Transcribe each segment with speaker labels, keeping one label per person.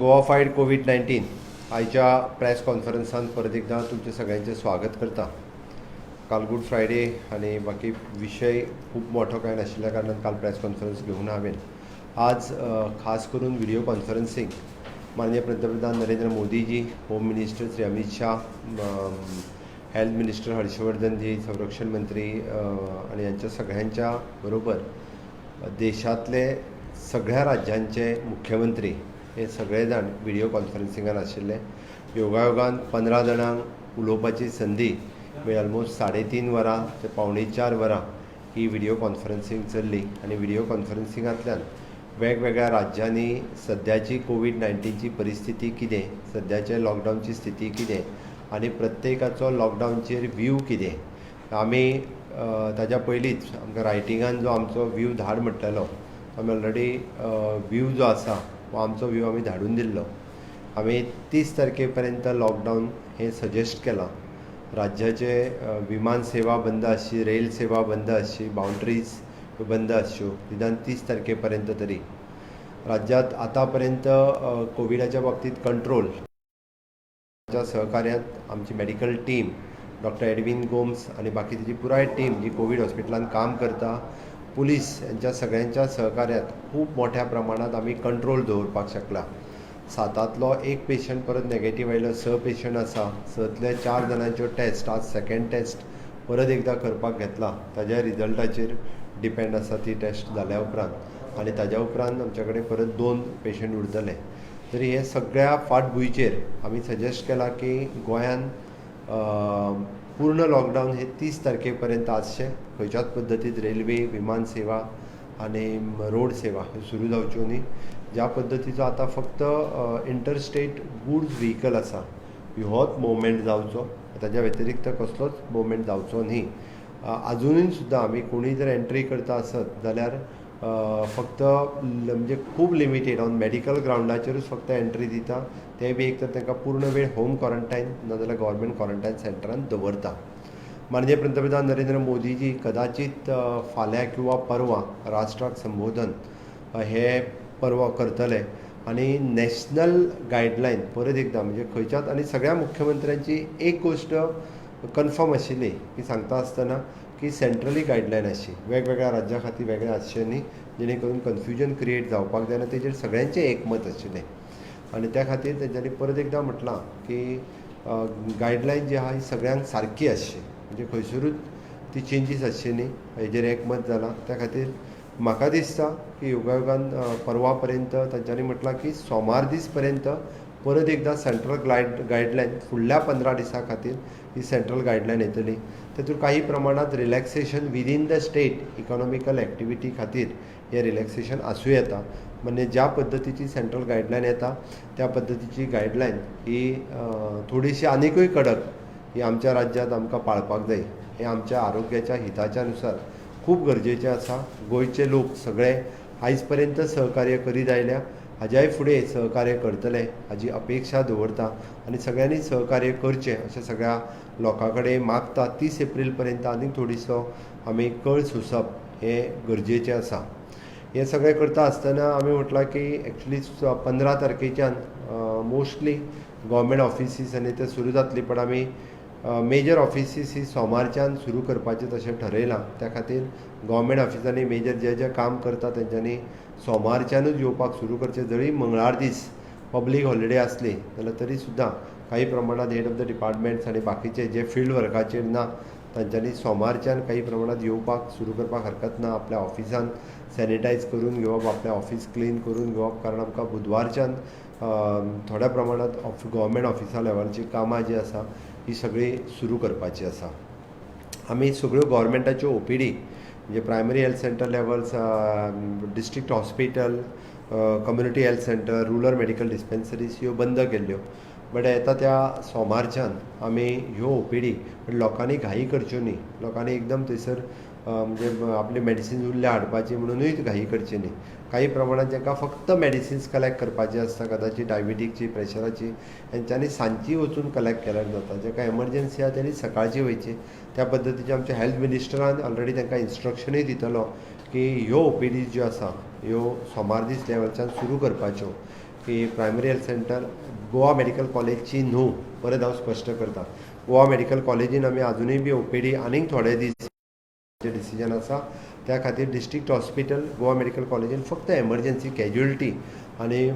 Speaker 1: Goa fight Covid 19 आयच्या press कॉन्फरन्सान परत एकदां तुमचें सगळ्यांचें स्वागत करता. काल गूड फ्रायडे आनी बाकी विशय खूब मोठो कांय नाशिल्ल्या कारणान काल प्रेस कॉन्फरन्स घेवना हांवें. आज खास करून व्हिडियो कॉन्फरन्सींग माननीय पंतप्रधान नरेंद्र मोदीजी, home minister Shri Amit Shah, health minister हर्षवर्धनजी, संरक्षण मंत्री आनी यांच्या सगळ्यांच्या बरोबर देशांतले सगळ्या राज्यांचे मुख्यमंत्री हे सगळे जाण व्हिडियो कॉन्फरन्सिंगान आशिल्ले. योगायोगान 15 जाणांक उलोवपाची संदी मेळ्ळी. ऑलमोस्ट 3.5 वरां ते 3.75 वरां ही व्हिडियो कॉन्फरन्सींग चल्ली आनी व्हिडियो कॉन्फरन्सिंगांतल्यान वेगवेगळ्या राज्यांनी सद्याची कोवीड 19ची परिस्थिती कितें, सद्याचे लॉकडावनची स्थिती कितें आनी प्रत्येकाचो लॉकडावनचेर व्यू कितें. आमी ताज्या पयलींच आमकां रायटिंगान जो आमचो व्यू धाड म्हटलेलो, आमी ऑलरेडी व्यू जो आसा हो आमचो व्यू आमी धाडून दिल्लो. आमी 30 तारखे पर्यंत लॉकडावन हें सजेस्ट केलां. राज्याचे विमान सेवा बंद आसची, रेल सेवा बंद आसची, बाउंड्रीज बंद आसच्यो निदान 30 तारखे पर्यंत तरी. राज्यात आतां पर्यंत कोविडाच्या बाबतींत कंट्रोल सहकार्यांत आमची medical team, doctor Edwin Gomes आनी बाकी तेजी पुराय टीम जी कोवीड हॉस्पिटलान काम करता, पुलीस यांच्या सगळ्यांच्या सहकार्यात खूब मोठ्या प्रमाणात आमी कंट्रोल दवरपाक शकला. सातांतलो एक पेशंट परत नेगेटीव आयलो, 6 पेशंट आसा. 6तल्या 4 जाणांच्यो टेस्ट आज सेकेंड टेस्ट परत एकदां करपाक घेतला. ताज्या रिजल्टाचेर डिपेंड आसा ती टेस्ट जाल्या उपरांत आनी ताज्या उपरांत आमच्या कडेन परत 2 पेशंट उरतले. तरी हे सगळ्या फाटभुंयचेर आमी सजेस्ट केलां की गोंयान पूर्ण लॉकडावन हे 30 तारखे पर्यंत आसचें. खंयच्याच पद्दतीन रेल्वे, विमान सेवा आनी रोड सेवा ह्यो सुरू जावच्यो न्ही. ज्या पद्दतीचो आतां फक्त इंटरस्टेट गुड्स व्हिकल आसा होच मुवमेंट जावचो, ताज्या व्यतिरिक्त कसलोच मुवमेंट जावचो न्ही. आजुनूय सुद्दां आमी कोणूय जर एंट्री करता आसत जाल्यार फक्त म्हणजे खूब लिमिटेड ऑन मॅडिकल ग्रावंडाचेरूच फक्त एंट्री दिता. ते बी एक तर तांकां पूर्ण वेळ होम क्वॉरंटायन नाजाल्यार गव्हर्मेंट क्वॉरंटायन सेंटरान दवरता. माननीय पंतप्रधान नरेंद्र मोदीजी कदाचित फाल्यां किंवा परवां राष्ट्राक संबोधन हे परवां करतले आनी नॅशनल गायडलायन परत एकदां म्हणजे खंयच्याच आनी सगळ्या मुख्यमंत्र्यांची एक गोश्ट कन्फर्म आशिल्ली की सांगता आसतना की सेंट्रली गायडलायन आसची, वेगवेगळ्या राज्या खातीर वेगळें आसचें न्ही, जेणे करून कन्फ्युजन क्रिएट जावपाक जायना. तेजेर सगळ्यांचें एकमत आशिल्लें आनी त्या खातीर तेंच्यांनी परत एकदां म्हटलां की गायडलायन जी आहा ही सगळ्यांक सारकी आसची, म्हणजे खंयसरूच ती चेंजीस आसची न्ही, हेजेर एकमत जालां. त्या खातीर म्हाका दिसता की योगायोगान परवा पर्यंत तांच्यांनी म्हटलां की सोमार दीस पर्यंत परत एकदां सेंट्रल गायडलायन फुडल्या 15 दिसां खातीर ही सेंट्रल गायडलायन येतली. तातूंत काही प्रमाणांत relaxation within the state economical activity खातीर हें रिलॅक्सेशन आसूं येता. म्हणजे ज्या पद्दतीची सेंट्रल गायडलायन येता त्या पद्दतीची गायडलायन ही थोडीशी आनिकूय कडक ही आमच्या राज्यांत आमकां पाळपाक जाय. हें आमच्या आरोग्याच्या हिताच्या नुसार खूब गरजेचें आसा. गोंयचे लोक सगळे आयज पर्यंत सहकार्य करीत आयल्या, हाज्याय फुडें सहकार्य करतले हाजी अपेक्षा दवरता आनी सगळ्यांनी सहकार्य करचें अशें सगळ्या लोकां कडेन मागता. 30 एप्रील पर्यंत आनीक थोडीसो आमी कळ सोंसप हें गरजेचें आसा. हें सगळें करता आसतना आमी म्हटलां की एक्चुली 15 तारखेच्यान मोस्टली गव्हर्मेंट ऑफिसीस आनी ते सुरू जातली, पण आमी मेजर ऑफिसीस ही सोमारच्यान सुरू करपाचें तशें ठरयलां. त्या खातीर गव्हर्मेंट ऑफिसांनी मेजर जे जे काम करता तेंच्यांनी सोमारच्यानूच येवपाक सुरू करचें. जरी मंगळार दीस पब्लीक हॉलिडे आसली जाल्यार तरी सुद्दां काही प्रमाणांत हेड ऑफ the departments आनी बाकीचे जे फिल्ड वर्काचेर ना तांच्यांनी सोमारच्यान काही प्रमाणांत येवपाक सुरू करपाक हरकत ना. आपल्या ऑफिसान सॅनिटायज करून घेवप, आपलें ऑफिस क्लीन करून घेवप, कारण आमकां बुधवारच्यान थोड्या प्रमाणांत गव्हर्मेंट ऑफिसा लेवलाची कामां जी आसा ही सगळीं सुरू करपाची आसा. आमी सगळ्यो गव्हर्मेंटाच्यो ओपीडी म्हणजे primary health centre levels, district hospital, community health centre, rural medical dispensaries ह्यो बंद केल्ल्यो, बट येता त्या सोमारच्यान आमी ह्यो ओपीडी. लोकांनी घाई करच्यो न्ही. लोकांनी एकदम थंयसर म्हणजे आपली मेडिसिन्स उरल्या हाडपाची म्हणुनूय घाई करची न्ही. काही प्रमाणात जांकां फक्त मेडिसिन्स कलेक्ट करपाची आसता, कदाचित डायबिटीकची, प्रेशराची, हेंच्यांनी सांजची वचून कलेक्ट केल्यार जाता. जांकां एमर्जन्सी आसा तेणी सकाळची वयची. त्या पद्दतीचे आमच्या हेल्थ मिनिस्टरान ऑलरेडी तांकां इन्स्ट्रक्शनूय दितलो की ह्यो ओपीडीज ज्यो आसा ह्यो सोमार दीस लेवलच्यान सुरू करपाच्यो. की primary health centre Goa medical कॉलेजची न्हू, परत हांव स्पश्ट करता, गोवा मेडिकल कॉलेजीन आमी आजुनूय बी ओपीडी आनीक थोडे दीस डिसिजन आसा. त्या खातीर डिस्ट्रिक्ट हॉस्पिटल गोवा मेडिकल कॉलेजीन फक्त एमर्जन्सी कॅज्युअलिटी आनी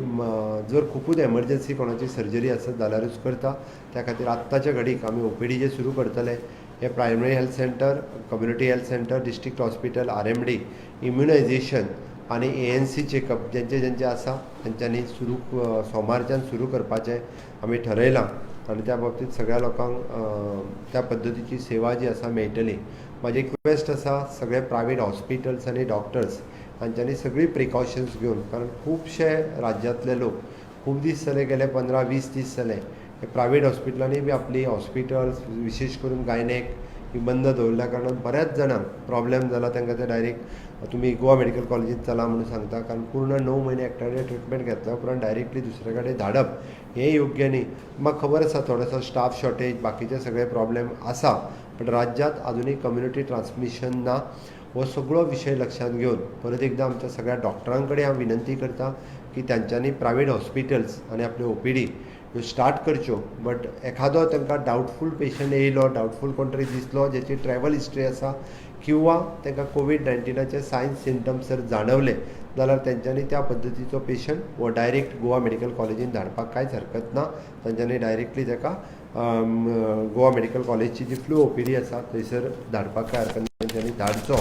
Speaker 1: जर खुबूच एमर्जन्सी कोणाची सर्जरी आसत जाल्यारूच करता. त्या खातीर आत्ताच्या घडीक आमी ओपीडी जे सुरू करतले हे primary health centre, community health centre, district hospital, RMD, immunisation आनी एएनसी चेकअप जेंचे जेंचे आसा तेंच्यांनी सुरू सोमारच्यान सुरू करपाचें आमी ठरयलां आनी त्या बाबतींत सगळ्या लोकांक त्या पद्दतीची सेवा जी आसा मेळटली. म्हाजी रिक्वेस्ट आसा सगळे प्रायवेट हॉस्पिटल्स आनी डॉक्टर्स हांच्यांनी सगळी प्रिकॉशन्स घेवन, कारण खुबशे राज्यांतले लोक खूब दीस जाले, गेले 15-20 दीस जाले हे प्रायवेट हॉस्पिटलांनी बी आपली हॉस्पिटल्स विशेश करून गायनेक ही बंद दवरल्या कारणान बऱ्याच जाणांक प्रॉब्लेम जाला. तांकां ते डायरेक्ट तुमी गोवा मेडिकल कॉलेजींत चला म्हणून सांगता, कारण पूर्ण 9 म्हयने एकट्या ट्रिटमेंट घेतल्या उपरांत डायरेक्टली दुसरे कडेन धाडप हें योग्य न्ही. म्हाका खबर आसा थोडोसो स्टाफ शॉर्टेज बाकीचे सगळे प्रॉब्लेम आसा, पण राज्यांत आजुनूय कम्युनिटी ट्रान्समिशन ना. हो सगळो विशय लक्षांत घेवन परत एकदां आमच्या सगळ्या डॉक्टरां कडेन हांव विनंती करता की तांच्यांनी प्रायवेट हॉस्पिटल्स आनी आपल्यो ओपीडी ह्यो स्टार्ट करच्यो, बट एखादो तांकां डावटफूल पेशंट येयलो, डावटफूल कोण तरी दिसलो ज्याची ट्रॅवल हिस्ट्री आसा किंवा तांकां कोवीड 19आचे सायन्स सिमटम्स जर जाणवले जाल्यार तेंच्यांनी त्या पद्दतीचो पेशंट हो डायरेक्ट गोवा मेडिकल कॉलेजीन धाडपाक कांयच हरकत ना. तेंच्यांनी डायरेक्टली ताका गोवा मेडिकल कॉलेजची जी फ्लू ओपीडी आसा थंयसर धाडपाक कांय हरकत ना, तेंच्यांनी धाडचो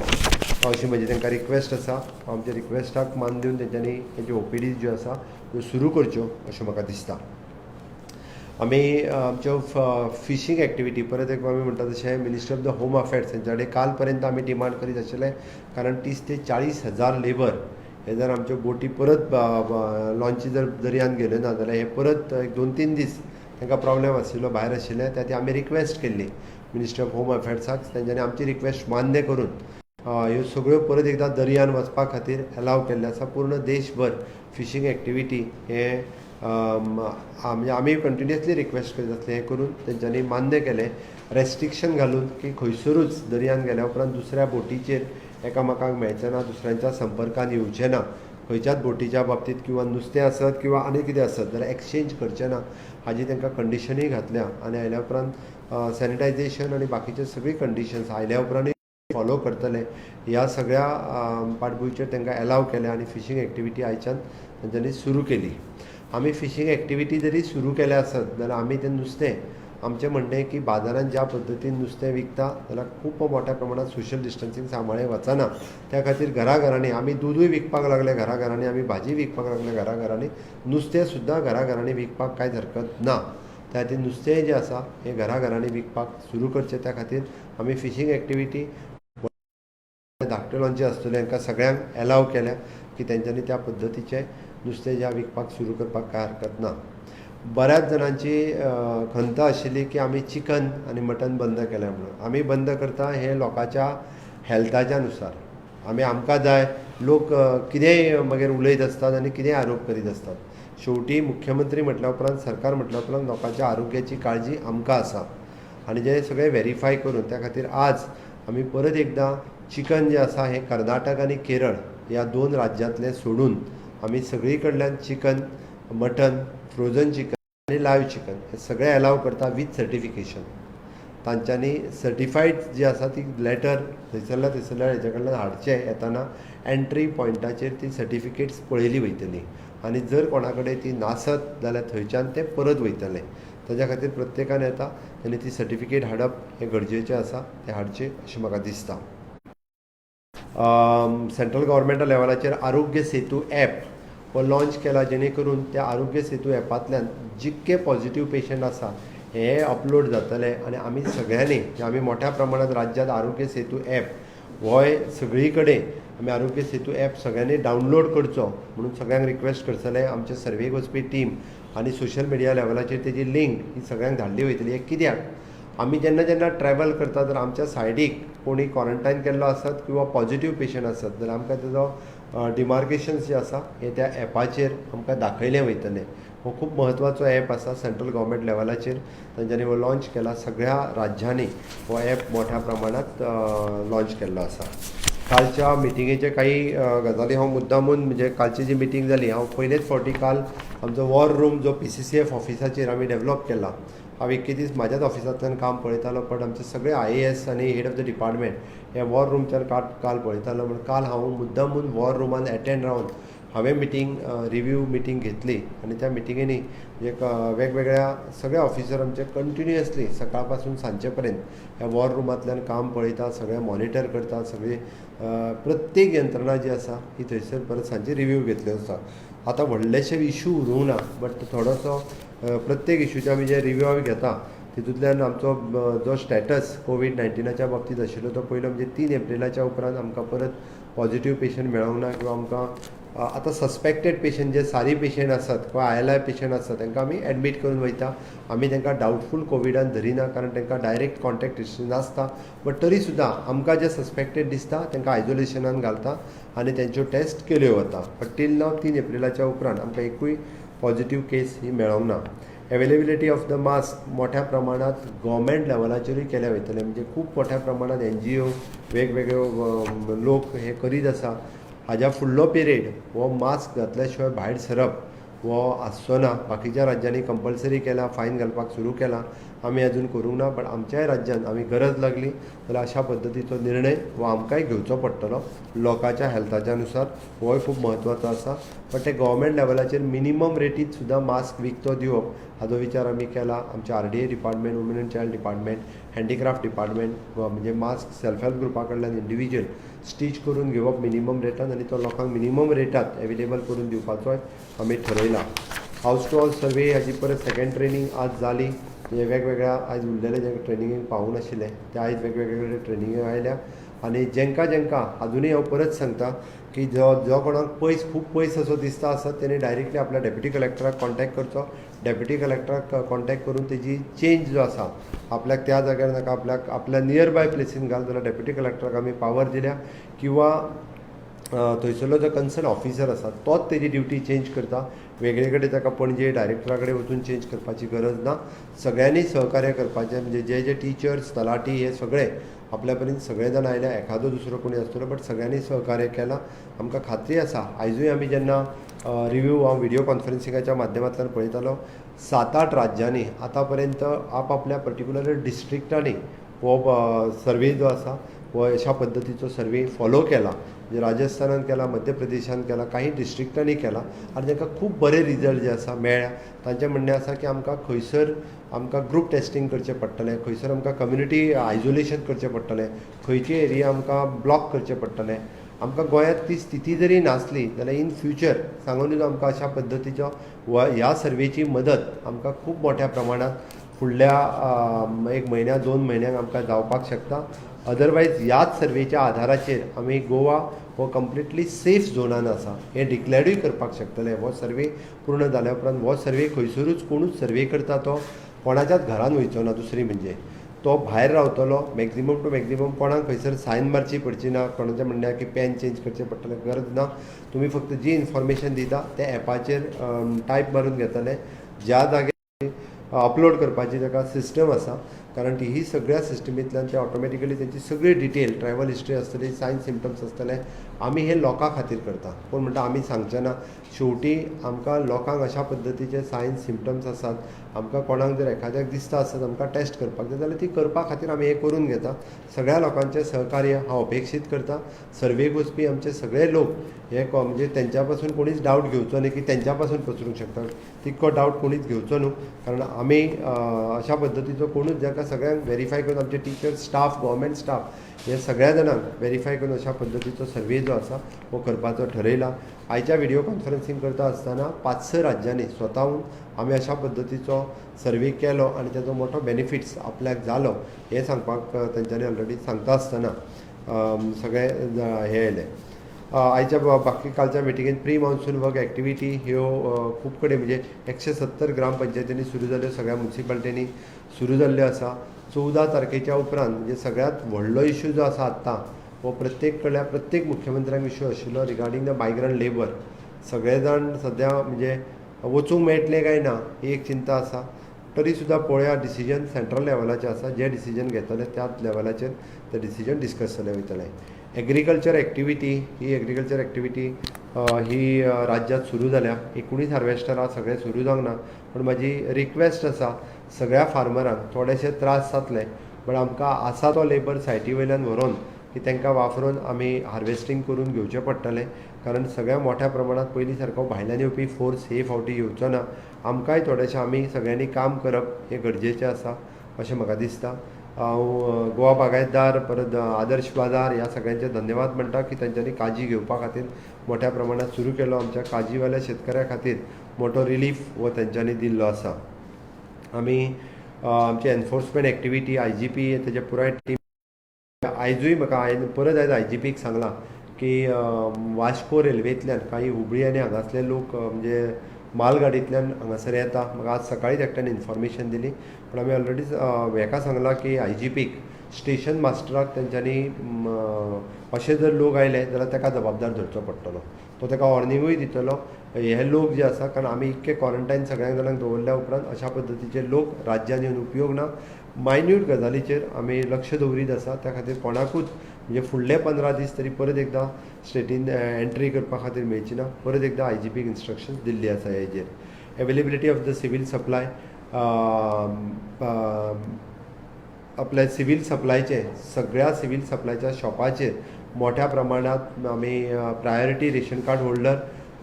Speaker 1: अशी म्हजी तांकां रिक्वेस्ट आसा. आमच्या रिक्वेस्टाक मान दिवन तेंच्यांनी तेंच्यो ओपीडी ज्यो आसा त्यो सुरू करच्यो अशें म्हाका दिसता. आमी आमच्यो फिशींग एक्टिविटी परत एक आमी म्हणटा तशें ministry of the home affairs हेंच्या कडेन काल पर्यंत आमी डिमांड करीत आशिल्ले, कारण 30 ते 40 हजार लेबर हे जर आमच्यो बोटी परत लॉन्ची जर दर्यांत गेल्यो ना जाल्यार हे परत एक 2-3 दीस तांकां प्रॉब्लेम आशिल्लो, भायर आशिल्ले. त्या खातीर आमी रिक्वेस्ट केल्ली मिनिस्ट्री ऑफ होम अफेर्साक, तेंच्यांनी आमची रिक्वेस्ट मान्य करून ह्यो सगळ्यो परत एकदां दर्यान वचपा खातीर एलाव केल्लें आसा. पूर्ण देशभर फिशींग एक्टिविटी हे म्हणजे आमी कंटिन्युअसली रिक्वेस्ट करीत आसले, हें करून तेंच्यांनी मान्य केलें, रेस्ट्रिक्शन घालून की खंयसरूच दर्यान गेल्या उपरांत दुसऱ्या बोटीचेर एकामेकांक मेळचें ना, दुसऱ्यांच्या संपर्कान येवचें ना, खंयच्याच बोटीच्या बाबतींत किंवा नुस्तें आसत किंवा आनी कितें आसत जाल्यार एक्सचेंज करचें ना, हाजी तांकां कंडिशनूय घातल्या. आनी आयल्या उपरांत सॅनिटायझेशन आनी बाकीचे सगळी कंडिशन्स आयल्या उपरांतूय फॉलो करतले ह्या सगळ्या पाटभुंयचेर तांकां एलाव केलें आनी फिशींग एक्टिविटी आयच्यान तांच्यांनी सुरू केली. आमी फिशींग एक्टिविटी जरी सुरू केल्या आसत जाल्यार आमी तें नुस्तें, आमचें म्हणणें की बाजारांत ज्या पद्दतीन नुस्तें विकता जाल्यार खूब मोठ्या प्रमाणांत सोशल डिस्टन्सींग सांबाळ्ळें वचना. त्या खातीर घराघरांनी आमी दुदूय विकपाक लागले, घराघरांनी आमी भाजी विकपाक लागले, घराघरांनी नुस्तें सुद्दां घराघरांनी विकपाक कांयच हरकत ना. त्या खातीर नुस्तें जें आसा हें घराघरांनी विकपाक सुरू करचें. त्या खातीर आमी फिशींग एक्टिविटी धाकटे लॉन्ची आसतले हांकां सगळ्यांक एलाव केल्या की तेंच्यांनी त्या पद्दतीचें नुस्तें ज्या विकपाक सुरू करपाक कांय हरकत ना. बऱ्याच जाणांची खंत आशिल्ली की आमी चिकन आनी मटन बंद केलें म्हणून. आमी बंद करता हें लोकांच्या हेल्थाच्या नुसार. आमी आमकां जाय लोक कितेंय मागीर उलयत आसतात आनी कितेंय आरोप करीत आसतात. शेवटी मुख्यमंत्री म्हटल्या उपरांत, सरकार म्हटल्या उपरांत लोकांच्या आरोग्याची काळजी आमकां आसा आनी जें सगळें वेरीफाय करून त्या खातीर आज आमी परत एकदां चिकन जें आसा हें कर्नाटक आनी केरळ ह्या 2 राज्यांतलें सोडून आमी सगळी कडल्यान चिकन, मटन, फ्रोजन चिकन आनी लायव चिकन हे सगळें एलाव करता वीथ सर्टिफिकेशन. तांच्यांनी सर्टिफायड जी आसा ती लेटर थंयसरल्या थंयसरल्या हेच्या कडल्यान हाडचें, येताना एंट्री पॉयंटाचेर ती सर्टिफिकेट्स पळयली वयतली आनी जर कोणा कडेन ती नासत जाल्यार थंयच्यान ते परत वयतले. ताज्या खातीर प्रत्येकान येता आनी ती सर्टिफिकेट हाडप हें गरजेचें आसा, तें हाडचें अशें म्हाका दिसता. सेंट्रल गव्हर्मेंटा लेवलाचेर आरोग्य सेतू ॲप हो लॉंच केला, जेणे करून त्या आरोग्य सेतू ॲपांतल्यान जितके पॉझिटीव पेशंट आसा हे अपलोड जातले आनी आमी सगळ्यांनी, आमी मोठ्या प्रमाणांत राज्यांत आरोग्य सेतू ॲप होय सगळी कडेन आमी आरोग्य सेतू ॲप सगळ्यांनी डावनलोड करचो म्हणून सगळ्यांक रिक्वेस्ट करतले. आमचे सर्वेक वचपी टीम आनी सोशल मिडिया लेवलाचेर तेजी लिंक ही सगळ्यांक धाडली वयतली. हें कित्याक आमी जेन्ना जेन्ना ट्रॅवल करता तर आमच्या सायडीक कोणी क्वॉरंटायन केल्लो आसत किंवा पॉझिटीव पेशंट आसत जाल्यार आमकां तेजो डिमार्केशन्स जे आसा हे त्या ॲपाचेर आमकां दाखयलें वयतलें. हो खूब म्हत्वाचो ॲप आसा, सेंट्रल गव्हर्मेंट लेवलाचेर तांच्यांनी हो लॉंच केला. सगळ्या राज्यांनी हो ॲप मोठ्या प्रमाणांत लॉंच केल्लो आसा. कालच्या मिटिंगेचे काही गजाली हांव मुद्दामून, म्हणजे कालची जी मिटींग जाली, हांव पयलेच फावटी काल आमचो वॉर रूम जो PCCF ऑफिसाचेर आमी डेवलप केला, हांव एक दीस म्हाज्याच ऑफिसांतल्यान काम पळयतालो, बट आमचे सगळे IAS आनी हेड ऑफ the department हे वॉर रूमच्यान काल पळयतालो. म्हण काल हांव मुद्दामून वॉर रुमान एटेंड रावन हांवें मिटींग रिव्यू मिटींग घेतली आनी त्या मिटिंगेनी एक वेगवेगळ्या सगळ्या ऑफिसर आमचे कंटिन्युअसली सकाळ पासून सांजचे पर्यंत ह्या वॉर रुमांतल्यान काम पळयता, सगळें मॉनिटर करता, सगळी प्रत्येक यंत्रणा जी आसा ही थंयसर परत सांजची रिव्यू घेतली आसा. आतां व्हडलेशे इशू उरूंक ना, बट थोडोसो प्रत्येक इशूचे आमी जे रिव्यू आमी घेता तितूंतल्यान आमचो जो स्टेटस कोवीड-19च्या बाबतींत आशिल्लो तो पयलो म्हणजे 3 एप्रिलाच्या उपरांत आमकां परत पॉझिटिव्ह पेशंट मेळोंक ना किंवा आमकां आतां सस्पेक्टेड पेशंट जे सारी पेशंट आसात किंवा ILI patient आसात तांकां आमी एडमीट करून वयता. आमी तांकां डावटफूल कोविडान धरिना, कारण तांकां डायरेक्ट कॉन्टेक्ट हिस्ट्री नासता, बट तरी सुद्दां आमकां जे सस्पेक्टेड दिसता तांकां आयजोलेशनान घालता आनी तेंच्यो टेस्ट केल्यो वता. बट टील नाव 3 एप्रिलाच्या उपरांत आमकां एकूय पॉझिटिव्ह केस ही मेळोंक ना. एवेलेबिलिटी ऑफ the mask मोठ्या प्रमाणांत गव्हर्मेंट लेवलाचेरूय केल्या वयतले, म्हणजे खूब मोठ्या प्रमाणांत NGO वेगवेगळे लोक हे करीत आसा. हाज्या फुडलो पिरियड हो मास्क घातल्या शिवाय भायर सरप हो आसचो ना. बाकीच्या राज्यांनी कंपल्सरी केला, फायन घालपाक सुरू केला, आमी अजून करूंक ना, बट आमच्याय राज्यांत आमी गरज लागली जाल्यार अशा पद्दतीचो निर्णय हो आमकांय घेवचो पडटलो लोकांच्या हेल्थाच्या नुसार. होय खूब म्हत्वाचो आसा. बट ते गव्हर्मेंट लेवलाचेर मिनिमम रेटीत सुद्दां मास्क विकतो दिवप हाजो विचार आमी केला. आमचे RDA department, women and child department, handicraft department, म्हणजे मास्क सेल्फ हेल्प ग्रुपा कडल्यान इंडिविज्युअल स्टीच करून घेवप मिनिमम रेटान आनी तो लोकांक मिनिमम रेटात एवेलेबल करून दिवपाचोय आमी ठरयला. हावस टू हावस सर्वे हाजी परत सेकेंड ट्रेनींग आज जाली. म्हणजे वेगवेगळ्या आयज उरलेले जे ट्रेनिंगेक पावूंक नाशिल्ले ते आयज वेगवेगळे ट्रेनिंगेक आयल्या. आनी जेंकां जेंकां अजुनूय हांव परत सांगता की जो जो कोणाक पयस खूब पयस असो दिसता आसत तेणी डायरेक्टली आपल्या डेप्युटी कलेक्टराक कॉन्टेक्ट करचो. डेप्युटी कलेक्टराक कॉन्टेक्ट करून तेजी चेंज जो आसा आपल्याक त्या जाग्यार नाका, आपल्याक आपल्या नियर बाय प्लेसीन घाल जाल्यार डेप्युटी कलेक्टराक आमी पावर दिल्या किंवा थंयसरलो जो कन्सर्न ऑफिसर आसा तोच तेजी ड्युटी चेंज करता. वेगळे कडेन ताका पणजे डायरेक्टरा कडेन वचून चेंज करपाची गरज ना. सगळ्यांनी सहकार्य करपाचें, म्हणजे जे जे टिचर्स, तलाठी हे सगळे आपल्या पर्यंत सगळे जाण आयल्या, एखादो दुसरो कोणी आसतलो, बट सगळ्यांनी सहकार्य केलां. आमकां खात्री आसा आयजूय आमी जेन्ना रिव्यू हांव विडियो कॉन्फरन्सिंगाच्या माध्यमांतल्यान पळयतालो, 7-8 राज्यांनी आतां पर्यंत आपआपल्या पर्टिक्युलर डिस्ट्रिक्टांनी हो सर्वे जो आसा हो अशा पद्दतीचो सर्वे फॉलो केला. म्हणजे राजस्थानान केला, मध्य प्रदेशान केला, काही डिस्ट्रिक्टांनी केला आनी तांकां खूब बरे रिजल्ट जे आसा मेळ्ळ्या. तांचें म्हणणें आसा की आमकां खंयसर आमकां ग्रूप टेस्टींग करचें पडटलें, खंयसर आमकां कम्युनिटी आयजोलेशन करचें पडटलें, खंयची एरिया आमकां ब्लॉक करचें पडटलें. आमकां गोंयांत ती स्थिती जरी नासली जाल्यार इन फ्युचर सांगून दिलो आमकां अशा पद्दतीचो ह्या सर्वेची मदत आमकां खूब मोठ्या प्रमाणांत फुडल्या 1 म्हयन्या 2 म्हयन्यांक आमकां जावपाक शकता. अदरवायज ह्याच सर्वेच्या आधाराचेर आमी गोवा हो कंप्लिटली सेफ झोनान आसा हें डिक्लेरूय करपाक शकतले. हो सर्वे पूर्ण जाल्या उपरांत हो सर्वे खंयसरूच कोणूच सर्वे करता तो कोणाच्याच घरान वयचो ना, दुसरी म्हणजे तो भायर रावतलो. मॅक्झिमम टू मॅक्झिमम कोणाक खंयसर सायन मारची पडची ना, कोणाचें म्हणणें की पॅन चेंज करचें पडटलें, गरज ना. तुमी फक्त जी इन्फॉर्मेशन दिता त्या एपाचेर टायप मारून घेतले, ज्या जाग्यार अपलोड करपाची ताका सिस्टम आसा, कारण ती ही सगळ्या सिस्टमींतल्यान ते ऑटोमॅटिकली तेंची सगळी डिटेल ट्रॅवल हिस्ट्री आसतली, सायन सिमटम्स आसतले. आमी हे लोकां खातीर करता. कोण म्हणटा आमी सांगचे ना, शेवटी आमकां लोकांक अशा पद्दतीचे सायन सिमटम्स आसात, आमकां कोणाक जर एखाद्याक दिसता आसत आमकां टेस्ट करपाक जाय जाल्यार ती करपा खातीर आमी हें करून घेता. सगळ्या लोकांचें सहकार्य हांव अपेक्षीत करता. सर्वेक वचपी आमचे सगळे लोक हे म्हणजे तेंच्या पासून कोणीच डावट घेवचो न्ही की तेंच्या पासून पसरूंक शकता, तितको डावट कोणीच घेवचो न्हू, कारण आमी अशा पद्दतीचो कोणूच जाका सगळ्यांक वेरीफाय करून आमचे टिचर्स, स्टाफ, गव्हर्मेंट स्टाफ हे सगळ्या जाणांक वेरीफाय करून अशा पद्दतीचो सर्वे जो आसा हो करपाचो ठरयला. आयच्या विडियो कॉन्फरन्सींग करता आसतना 5-6 राज्यांनी स्वताहून आमी अशा पद्दतीचो सर्वे केलो आनी ताजो मोठो बेनिफिट्स आपल्याक जालो हें सांगपाक तेंच्यांनी ऑलरेडी सांगता आसतना सगळे हें आयलें. आयच्या बाकी कालच्या मिटिंगेन प्री मॉन्सून वर्क एक्टिविटी ह्यो खूब कडेन म्हणजे 170 ग्रामपंचायतींनी सुरू जाल्यो, सगळ्या मुन्सिपालिटींनी सुरू जाल्ल्यो आसा. 14 तारखेच्या उपरांत म्हणजे सगळ्यांत व्हडलो इशू जो आसा आत्तां हो प्रत्येक कडल्या प्रत्येक मुख्यमंत्र्यांक इशू आशिल्लो रिगार्डींग the migrant labour. सगळे जाण सद्या म्हणजे वचूंक मेळटलें काय ना ही एक चिंता आसा, तरी सुद्दां पळोवया डिसिजन सेंट्रल लेवलाचेर आसा, जे डिसिजन घेतले त्याच लेवलाचेर ते डिसिजन डिस्कस जाले वयतले. एग्रीकल्चर एक्टिविटी ही एग्रीकल्चर एक्टिविटी ही राज्यांत सुरू जाल्या. 19 हार्वेस्टरां सगळें सुरू जावंक ना, पूण म्हाजी रिक्वेस्ट आसा सगळ्या फार्मरांक, थोडेशे त्रास जातले बट आमकां आसा तो लेबर सायटी वयल्यान व्हरोन की तांकां वापरून आमी हार्वेस्टींग करून घेवचें पडटलें, कारण सगळ्या मोठ्या प्रमाणांत पयलीं सारको भायल्यान येवपी फोर्स हे फावटी येवचो ना. आमकांय थोडेशें आमी सगळ्यांनी काम करप हें गरजेचें आसा अशें म्हाका दिसता. हांव गोवा बागायतदार, परत आदर्श बाजार ह्या सगळ्यांचे धन्यवाद म्हणटा की तांच्यांनी काजी घेवपा खातीर मोठ्या प्रमाणांत सुरू केलो. आमच्या काजीवाल्या शेतकऱ्या खातीर मोठो रिलीफ हो तांच्यांनी दिल्लो आसा. आमी आमची एनफोर्समेंट एक्टिविटी, IGP तेजे पुराय टीम, आयजूय म्हाका हांवें परत आयज IGPक सांगलां की वास्को रेल्वेंतल्यान काही हुबळी आनी हांगासले लोक म्हणजे मालगाडींतल्यान हांगासर येता. म्हाका आज सकाळीच एकट्यान इन्फॉर्मेशन दिली, पूण आमी ऑलरेडी हेका सांगलां की IGPक, स्टेशन मास्टराक तेंच्यांनी अशे जर लोक आयले जाल्यार ताका जबाबदार धरचो पडटलो, तो ताका वॉर्निंगूय दितलो. हे लोक जे आसा, कारण आमी इतके क्वॉरंटायन सगळ्या जाणांक दवरल्या उपरांत अशा पद्दतीचे लोक राज्यांत येवन उपयोग ना. मायन्यूट गजालीचेर आमी लक्ष दवरीत आसा, त्या खातीर कोणाकूच म्हणजे फुडले 15 दीस तरी परत एकदां स्टेटीन एंट्री करपा खातीर मेळची ना. परत एकदां IGPक इन्स्ट्रक्शन दिल्ली आसा हेजेर. Availability of the civil supply, आपल्या सिवील सप्लायचे सगळ्या सिवील सप्लायच्या शॉपाचेर मोठ्या प्रमाणांत आमी प्रायोरिटी रेशन कार्ड होल्डर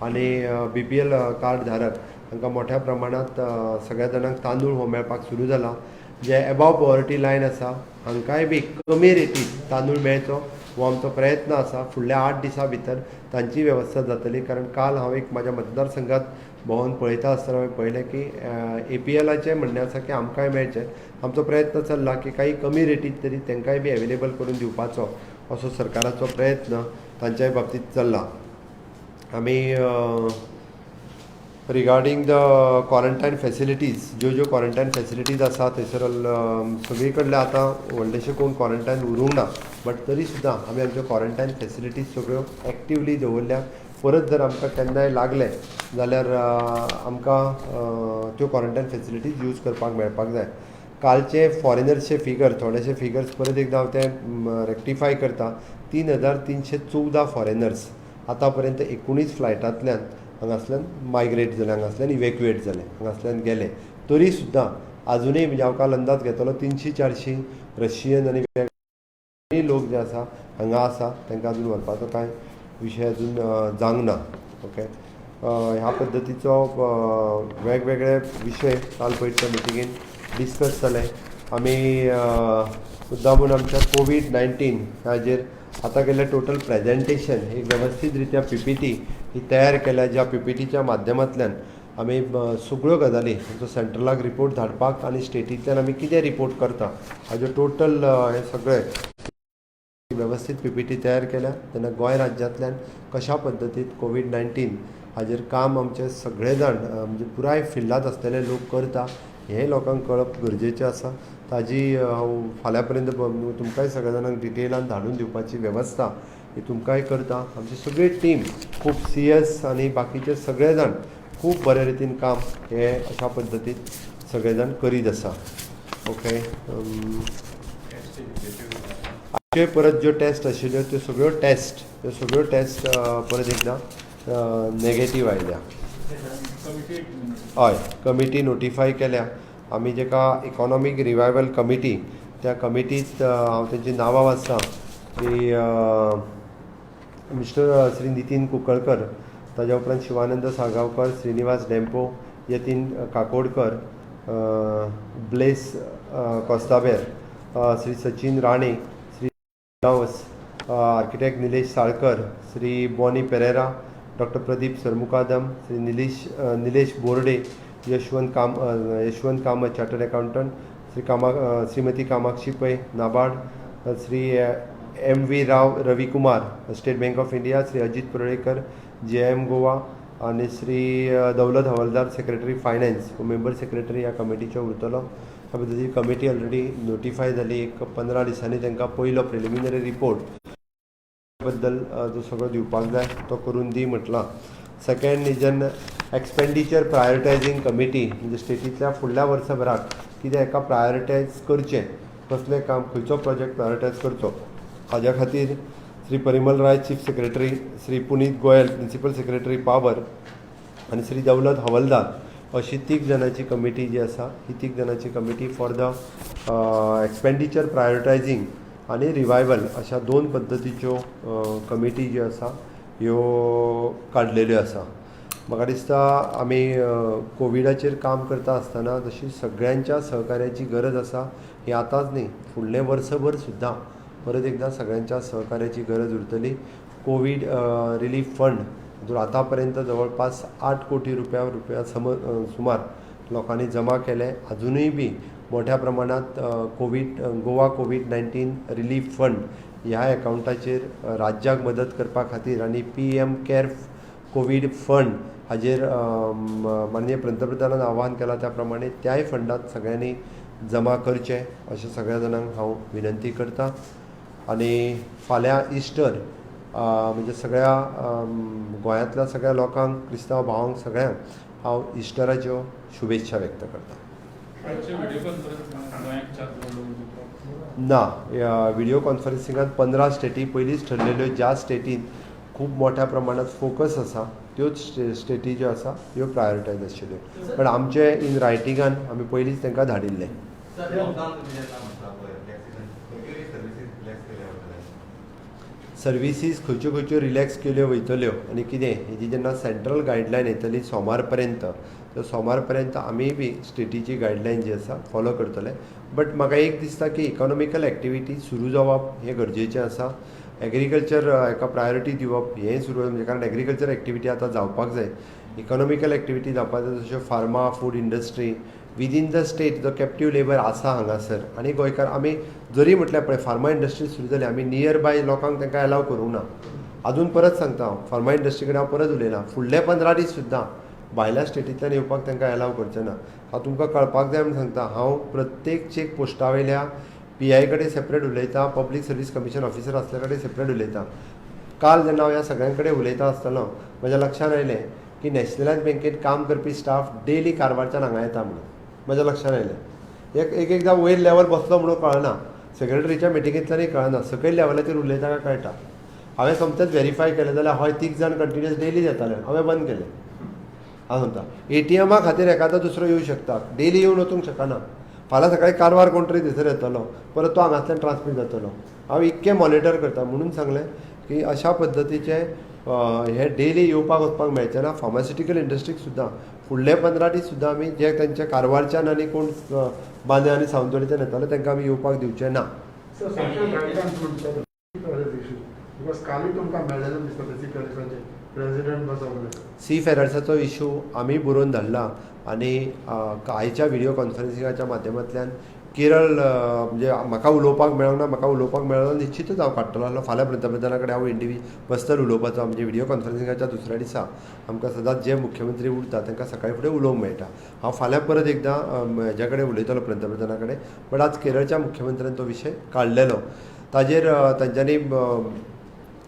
Speaker 1: आनी BPL card धारक हांकां मोठ्या प्रमाणांत सगळ्या जाणांक तांदूळ हो मेळपाक सुरू जाला. जे एबाव पॉवर्टी लायन आसा हांकांय बी कमी रेटीत तांदूळ मेळचो हो आमचो प्रयत्न आसा. फुडल्या 8 दिसां भितर तांची वेवस्था जातली, कारण काल हांव एक म्हाज्या मतदारसंघात भोंवन पळयता आसतना हांवें पळयलें की APLाचें म्हणणें आसा की आमकांय मेळचें. आमचो प्रयत्न चल्ला की काही कमी रेटीत तरी तांकांय बी एवेलेबल करून दिवपाचो असो सरकाराचो प्रयत्न तांच्याय बाबतींत चल्ला. आमी रिगार्डींग the quarantine facilities, ज्यो ज्यो क्वॉरंटायन फॅसिलिटीज आसा थंयसर सगळी कडले आतां व्हडलेशे कोण क्वॉरंटायन उरूंक ना, बट तरी सुद्दां आमी आमच्यो क्वॉरंटायन फॅसिलिटीज सगळ्यो एक्टिवली दवरल्या. परत जर आमकां केन्नाय लागलें जाल्यार आमकां त्यो क्वॉरंटायन फॅसिलिटीज यूज करपाक मेळपाक जाय. कालचे फॉरेनर्सचे फिगर, थोडेशे फिगर्स परत एकदां हांव ते रेक्टिफाय करता. 3314 फॉरेनर्स आतां पर्यंत 19 फ्लायटांतल्यान हांगासल्यान मायग्रेट जाले, हांगासल्यान इवेक्युएट जाले, हांगासल्यान गेले. तरी सुद्दां आजुनूय म्हणजे हांव काल अंदाज घेतलो 300-400 रशियन आनी लोक जे आसा हांगा आसा, तांकां अजून व्हरपाचो कांय विशय अजून जावंक ना. ओके, ह्या पद्दतीचो वेगवेगळे विशय काल पयरच्या मिटिंगेन डिस्कस जाले. आमी मुद्दामून आमच्या कोवीड-19 हाजेर आतां केल्लें टोटल प्रेजेंटेशन एक वेवस्थीत रित्या PPT ही तयार केल्या, ज्या PPTच्या माध्यमांतल्यान आमी सगळ्यो गजाली आमचो सेंट्रलाक रिपोर्ट धाडपाक आनी स्टेटींतल्यान आमी कितें रिपोर्ट करता हाज्यो टोटल हें सगळें वेवस्थीत PPT तयार केल्या. तेन्ना गोंय राज्यांतल्यान कशा पद्दतीन कोवीड-19 हाजेर काम आमचे सगळे जाण म्हणजे पुराय फिल्डांत आसलेले लोक करता हें लोकांक कळप गरजेचें आसा. ताजी हांव फाल्यां पर्यंत तुमकांय सगळ्या जाणांक डिटेलान धाडून दिवपाची वेवस्था ही तुमकांय करता. आमची सगळी टीम खूब CS आनी बाकीचे सगळे जाण खूब बरे रितीन काम हे अशा पद्दतीन सगळे जाण करीत आसा. ओके, आयच्यो परत ज्यो टेस्ट आशिल्ल्यो त्यो सगळ्यो टेस्ट परत एकदां नेगेटीव आयल्या. हय, कमिटी नोटिफाय केल्या आमी, जेका इकॉनॉमीक रिवायवल कमिटी, त्या कमिटींत हांव तेंची नांवां वाचतां की मिस्टर श्री नितीन कुंकळकर, ताज्या उपरांत Shivanand Salgaonkar, Shrinivas Dempo, Yatin Kakodkar, Blaise Costabir, Shri Sachin Rane, Shri Gawas, architect Nilesh Salkar, Shri Bonnie Pereira, doctor Pradeep Sarmukadam, Shri Nilesh Borde, Yashwant Kamat chartered accountant, Shrimati Kamakshi Pai, NABARD, Shri MV Rao Ravi Kumar, state bank of India, Shri Ajit Parulekar, JM Goa आनी श्री दौलत हवलदार, सेक्रेटरी फायनान्स, मेंबर सेक्रेटरी ह्या कमिटीचो उरतलो. ह्या पद्दतीन कमिटी ऑलरेडी नोटिफाय जाली. एक 15 दिसांनी तांकां पयलो प्रिलिमिनरी रिपोर्ट बद्दल जो सगळो दिवपाक जाय तो करून दी म्हटलां. Second is an expenditure prioritising committee, म्हणजे स्टेटींतल्या फुडल्या वर्सभराक कितें एका प्रायोरिटायज करचें, कसलें काम, खंयचो प्रोजेक्ट प्रायोरिटायज करचो हाज्या खातीर Shri Parimal Rai chief secretary, Shri Puneet Goyal principal secretary power आनी श्री दौलत हवलदार अशी तीग जाणांची कमिटी जी आसा ही तीग जाणांची committee for the expenditure prioritising आनी रिवायवल अशा दोन पद्दतीच्यो कमिटी ज्यो आसा ह्यो काडलेल्यो आसा. म्हाका दिसता आमी कोविडाचेर काम करता आसतना तशी सगळ्यांच्या सहकार्याची गरज आसा. ही आतांच न्ही, फुडलें वर्सभर सुद्दां परत एकदां सगळ्यांच्या सहकार्याची गरज उरतली. कोवीड रिलीफ फंड जो आतां पर्यंत जवळपास 8 कोटी रुपया सुमार लोकांनी जमा केले. अजुनूय बी मोठ्या प्रमाणांत कोवीड गोवा कोवीड-19 रिलीफ फंड ह्या एकावंटाचेर राज्याक मदत करपा खातीर आनी PM care कोवीड फंड हाजेर माननीय पंतप्रधानान आवाहन केलां त्या प्रमाणे त्याय फंडात सगळ्यांनी जमा करचें अशें सगळ्या जाणांक हांव विनंती करतां. आनी फाल्यां इस्टर, म्हणजे सगळ्या गोंयांतल्या सगळ्या लोकांक, क्रिस्तांव भावांक सगळ्यांक हांव इस्टराच्यो शुभेच्छा व्यक्त करतां. ना, व्हिडियो कॉन्फरन्सिंगान 15 स्टेटी पयलींच ठरलेल्यो. ज्या स्टेटीन खूब मोठ्या प्रमाणात फोकस आसा त्योच स्टेटी ज्यो आसा ह्यो प्रायोरिटायज आशिल्ल्यो, पण आमचे इन रायटिंगान आमी पयलींच तांकां धाडिल्लें. सर्विसीस खंयच्यो खंयच्यो रिलॅक्स केल्यो वयतल्यो आनी कितें हेजी जेन्ना सेंट्रल गायडलायन येतली सोमार पर्यंत, तर सोमार पर्यंत आमीय बी स्टेटीची गायडलायन जी आसा फॉलो करतले. बट म्हाका एक दिसता की इकॉनॉमिकल एक्टिविटी सुरू जावप हें गरजेचें आसा. एग्रीकल्चर हेका प्रायोरिटी दिवप हें सुरू, म्हणजे कारण एग्रीकल्चर एक्टिविटी आतां जावपाक जाय. इकॉनॉमिकल एक्टिविटी जावपाक जाय, जश्यो pharma, food industry within the state जो कॅप्टीव लेबर आसा हांगासर आनी गोंयकार आमी जरी म्हटल्यार पळय फार्मा इंडस्ट्री सुरू जाली, आमी नियर बाय लोकांक तांकां एलाव करूंक ना. आजून परत सांगता हांव, फार्मा इंडस्ट्री कडेन हांव परत उलयना, फुडले 15 दीस सुद्दां भायल्या स्टेटींतल्यान येवपाक तांकां एलाव करचें ना. हांव तुमकां कळपाक जाय म्हूण सांगता, हांव प्रत्येक चेक पोस्टा वयल्या पी I कडेन सेपरेट उलयतां, पब्लीक सर्वीस कमिशन ऑफिसर आसल्या कडेन सेपरेट उलयतां. काल जेन्ना हांव ह्या सगळ्यां कडेन उलयता आसतना म्हज्या लक्षांत आयलें की नॅशनलायज बँकेत काम करपी स्टाफ डेली कारवारच्यान हांगा येता म्हणून म्हज्या लक्षांत आयलें. एक एक एकदां वयर लेवल बसलो म्हणून कळना, सेक्रेटरीच्या मिटिंगेंतल्यानूय कळना, सकयल लेवलाचेर उलयता काय कळटा. हांवें सोमतेंच वेरीफाय केलें जाल्यार हय 3 जाण कंटिन्युअस डेली येताले, हांवें बंद केलें. हांव सांगता ATMा खातीर एखादो दुसरो येवं शकता, डेली येवन वचूंक शकना. फाल्यां सकाळीं कारवार कोण तरी थंयसर येतलो, परत तो हांगांतल्यान ट्रान्समीट जातलो. हांव इतकें मॉनिटर करता म्हणून सांगलें की अशा पद्दतीचे हे डेली येवपाक वचपाक मेळचें ना. फार्मास्युटिकल इंडस्ट्रीक सुद्दां फुडले 15 दीस सुद्दां आमी जे तांच्या कारवारच्यान आनी कोण बांद्या आनी सावंतवाडीच्यान येताले तांकां आमी येवपाक दिवचे ना. सी फेरर्साचो इशू आमी बरोवन धाडला आनी आयच्या व्हिडियो कॉन्फरन्सिंगाच्या माध्यमांतल्यान केरळ म्हणजे म्हाका उलोवपाक मेळोंक ना, म्हाका उलोवपाक मेळ्ळो निश्चितूच हांव काडटलो आसलो. फाल्यां पंतप्रधाना कडेन हांव पर्सनल उलोवपाचो, म्हणजे व्हिडियो कॉन्फरन्सिंगाच्या दुसऱ्या दिसा आमकां सदांच जे मुख्यमंत्री उरता तांकां सकाळी फुडें उलोवंक मेळटा. हांव फाल्यां परत एकदां हेज्या कडेन उलयतलो पंतप्रधाना कडेन. बट आज केरळच्या मुख्यमंत्र्यान तो विशय काडलेलो, ताजेर तांच्यांनी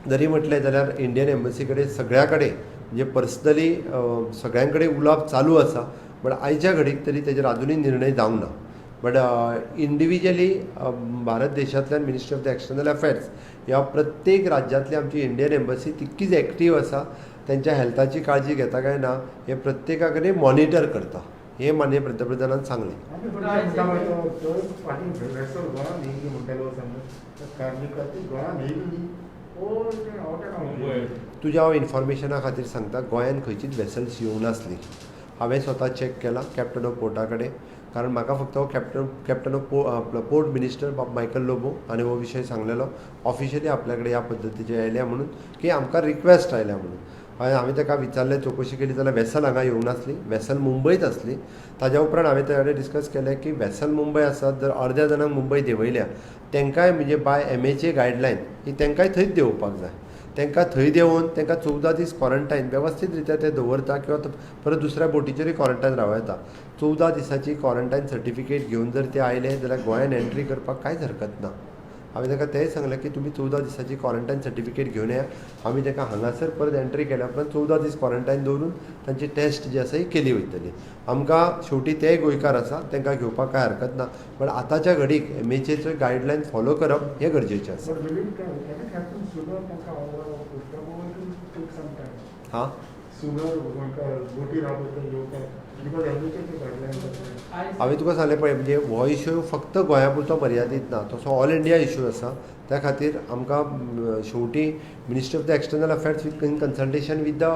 Speaker 1: जरी म्हटलें जाल्यार इंडियन एम्बसी कडेन सगळ्या कडेन म्हणजे पर्सनली सगळ्यां कडेन उलोवप चालू आसा, बट आयच्या घडीक तरी तेजेर आजुनूय निर्णय जावंक ना. बट इंडिविज्युअली भारत देशांतल्यान ministry of the external affairs ह्या प्रत्येक राज्यांतली आमची इंडियन एम्बसी तितकीच एक्टीव आसा, तेंच्या हेल्थाची काळजी घेता काय ना हें प्रत्येका कडेन मॉनिटर करता हें माननीय पंतप्रधानान सांगलें. तुज्या हांव इन्फॉर्मेशना खातीर सांगता, गोंयांत खंयचीच वेसल्स येवंक नासली. हांवें स्वता चॅक केलां कॅप्टन ऑफ पोर्टा कडेन, कारण म्हाका फक्त हो कॅप्टन ऑफ आपलो पोर्ट मिनिस्टर बाब मायकल लोबो आनी हो विशय सांगलेलो ऑफिशियली आपल्या कडेन ह्या पद्दतीचे आयल्या म्हणून की आमकां रिक्वेस्ट आयल्या म्हणून. हांवें ताका विचारलें, चवकशी केली जाल्यार वेसल हांगा येवंक नासली, वेसल मुंबयत आसली. ताज्या उपरांत हांवें ताजे कडेन डिस्कस केलें की वेसल मुंबय आसात जर अर्द्या जाणांक मुंबय देंवयल्या तांकांय म्हणजे बाय MHA guideline ही तांकांय थंयच देंवोवपाक जाय. तांकां थंय देंवोवन तांकां 14 दीस क्वॉरंटायन वेवस्थीत रित्या ते दवरता किंवा परत दुसऱ्या बोटीचेरूय क्वॉरंटायन रावं येता. 14 दिसांची क्वॉरंटायन सर्टिफिकेट घेवन जर ते आयले जाल्यार गोंयान एंट्री करपाक कांयच हरकत ना. हांवें तांकां तेंय सांगलें की तुमी 14 दिसांची क्वॉरंटायन सर्टिफिकेट घेवन येया. आमी तांकां हांगासर परत एंट्री केल्या उपरांत 14 दीस क्वॉरंटायन दवरून तांची टेस्ट जी आसा ही केली वयतली. आमकां शेवटी ते गोंयकार आसा, तांकां घेवपाक कांय हरकत ना, पण आतांच्या घडीक एमएचएचो गायडलायन फॉलो करप हें गरजेचें आसा. हां, हांवें तुका सांगलें पळय, म्हणजे हो इशू फक्त गोंया पुरतो मर्यादीत ना, तसो ऑल इंडिया इशू आसा. त्या खातीर आमकां शेवटी ministry of the external affairs with in consultation with the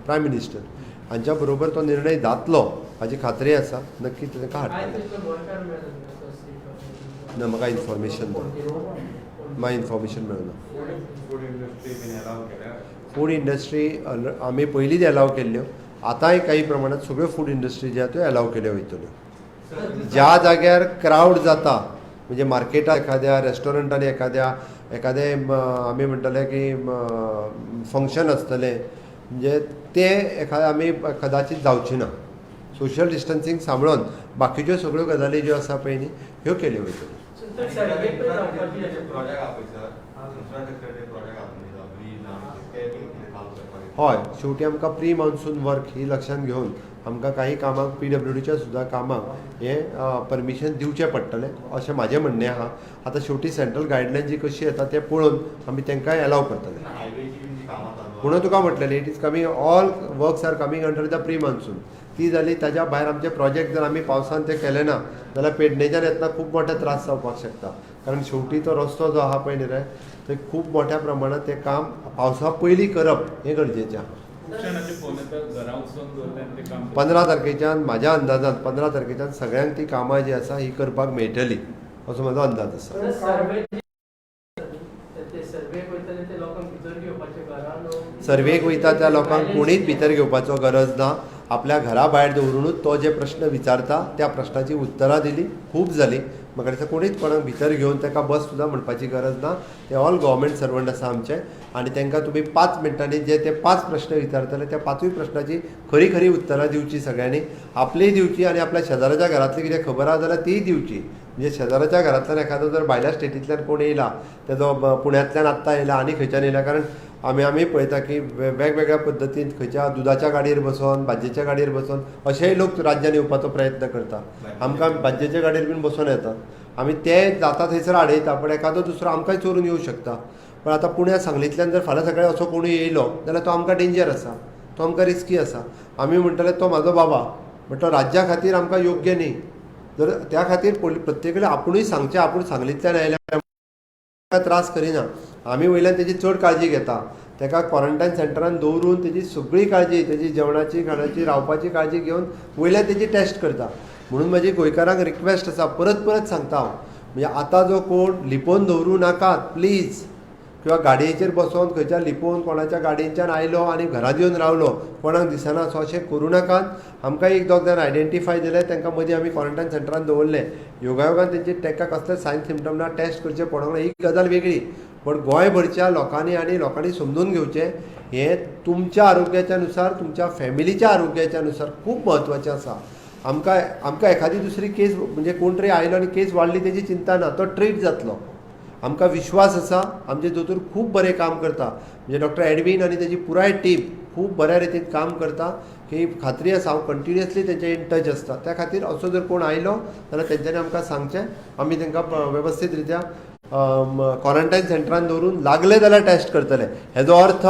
Speaker 1: prime minister हांच्या बरोबर तो निर्णय जातलो हाची खात्री आसा. नक्की तांकां हाडटले. ना, म्हाका इन्फॉर्मेशन ना, म्हाका इन्फॉर्मेशन मेळना. फूड इंडस्ट्री आमी पयलींच एलाव केल्ल्यो, आतांय काही प्रमाणात सगळ्यो फूड इंडस्ट्री ज्यो आहा त्यो एलाव केल्यो वयतल्यो. ज्या जाग्यार क्रावड जाता, म्हणजे मार्केटाक एखाद्या रेस्टॉरंटान एखाद्या एखादें आमी म्हणटले की फंक्शन आसतलें, म्हणजे तें एखादें आमी कदाचीत जावचें ना. सोशल डिस्टन्सींग सांबाळून बाकीच्यो सगळ्यो गजाली ज्यो आसा पळय न्ही ह्यो केल्यो वयतल्यो. हय, शेवटी आमकां प्री मॉन्सून वर्क ही लक्षांत घेवन आमकां काही कामांक पीडब्ल्यूडीच्या सुद्दां कामांक हें परमिशन दिवचें पडटलें अशें म्हाजें म्हणणें आहा. आतां शेवटी सेंट्रल गायडलायन जी कशी येता तें पळोवन आमी तांकांय एलाव करतले. म्हणून तुका म्हटलेलें it is coming, all works are coming under the pre monsoon. ती जाली, ताज्या भायर आमचे प्रोजेक्ट जर आमी पावसान ते केले ना जाल्यार पेडणेच्यान येतना खूब मोठे त्रास जावपाक शकता, कारण शेवटी तो रस्तो जो आहा पळय न्ही रे थंय खूब मोठ्या प्रमाणात तें काम पावसा पयलीं करप हें गरजेचें आहा. 15 तारखेच्यान म्हाज्या अंदाजान 15 तारखेच्यान सगळ्यांक ती कामां जी आसा ही करपाक मेळटली असो म्हाजो अंदाज आसा. सर्वेक वयता त्या लोकांक कोणीच भितर घेवपाचो गरज ना. आपल्या घरा भायर दवरुनूच तो जे प्रश्न विचारता त्या प्रश्नाची उत्तरां दिली खूब जाली. म्हाका दिसता कोणीच कोणाक भितर घेवन ताका बस सुद्दां म्हणपाची गरज ना. ते ऑल गव्हर्मेंट सर्वंट आसा आमचे आनी तांकां तुमी 5 मिनटांनी जे ते 5 प्रश्न विचारतले त्या 5 प्रश्नाची खरी खरी उत्तरां दिवची सगळ्यांनी, आपलीय दिवची आनी आपल्या शेजाराच्या घरांतली कितें खबर आसा जाल्यार तीय दिवची. म्हणजे शेजाराच्या घरांतल्यान एखादो जर भायल्या स्टेटींतल्यान कोण येयला, तेजो पुण्यांतल्यान आत्तां येयला आनी खंयच्यान येयला, कारण आमी आमी पळयता की वेगवेगळ्या पद्दतीन खंयच्या दुदाच्या गाडयेर बसोन, भाजयेच्या गाडयेर बसोन अशेय लोक राज्यान येवपाचो प्रयत्न करता. आमकां भाजयेच्या गाडयेर बीन बसोन येतात, आमी ते जाता थंयसर आडयता, पण एखादो दुसरो आमकांय चोरून येवं शकता. पण आतां पुण्या सांगलींतल्यान जर फाल्यां सकाळीं असो कोणूय येयलो जाल्यार तो आमकां डेंजर आसा, तो आमकां रिस्की आसा. आमी म्हणटले तो म्हाजो बाबा, बट तो राज्या खातीर आमकां योग्य न्ही. जर त्या खातीर प्रत्येक कडेन आपुणूय सांगचें, आपूण सांगलींतल्यान आयल्यार त्रास करिना, आमी वयल्यान तेजी चड काळजी घेता. ताका क्वॉरंटायन सेंटरान दवरून तेजी सगळी काळजी, तेजी जेवणाची, खाणाची, रावपाची काळजी घेवन वयल्यान तेजी टेस्ट करता. म्हणून म्हजी गोंयकारांक रिक्वेस्ट आसा, परत परत सांगता हांव, म्हणजे आतां जो कोण लिपोवन दवरूं नाकात प्लीज, किंवा गाडयेचेर बसोन खंयच्या लिपोवन कोणाच्या गाडयेच्यान आयलो आनी घरांत येवन रावलो कोणाक दिसना असो, अशें करूं नाकात. आमकां एक दोग जाण आयडेंटिफाय जाले, तांकां मदीं आमी क्वॉरंटायन सेंटरान दवरले. योगायोगान तेंची तांकां कसले सायन सिमटम ना, टेस्ट करचें पडोंक ना, ही गजाल वेगळी. पण गोंयभरच्या लोकांनी आनी लोकांनी समजून घेवचें, हें तुमच्या आरोग्याच्या नुसार, तुमच्या फॅमिलीच्या आरोग्याच्या नुसार खूब म्हत्वाचें आसा. आमकां आमकां एखादी दुसरी केस म्हणजे कोण तरी आयलो आनी केस वाडली तेजी चिंता ना, तो ट्रीट जातलो. आमकां विश्वास आसा, आमचे दोतोर खूब बरें काम करता, म्हणजे डॉक्टर एडवीन आनी तेजी पुराय टीम खूब बऱ्या रितीन काम करता ही खात्री आसा. हांव कंटिन्युअसली तेंचे इन टच आसता. त्या खातीर असो जर कोण आयलो जाल्यार तेंच्यांनी आमकां सांगचें, आमी तांकां वेवस्थीत रित्या क्वॉरंटायन सेंटरान दवरून लागले जाल्यार टेस्ट करतले. हेजो अर्थ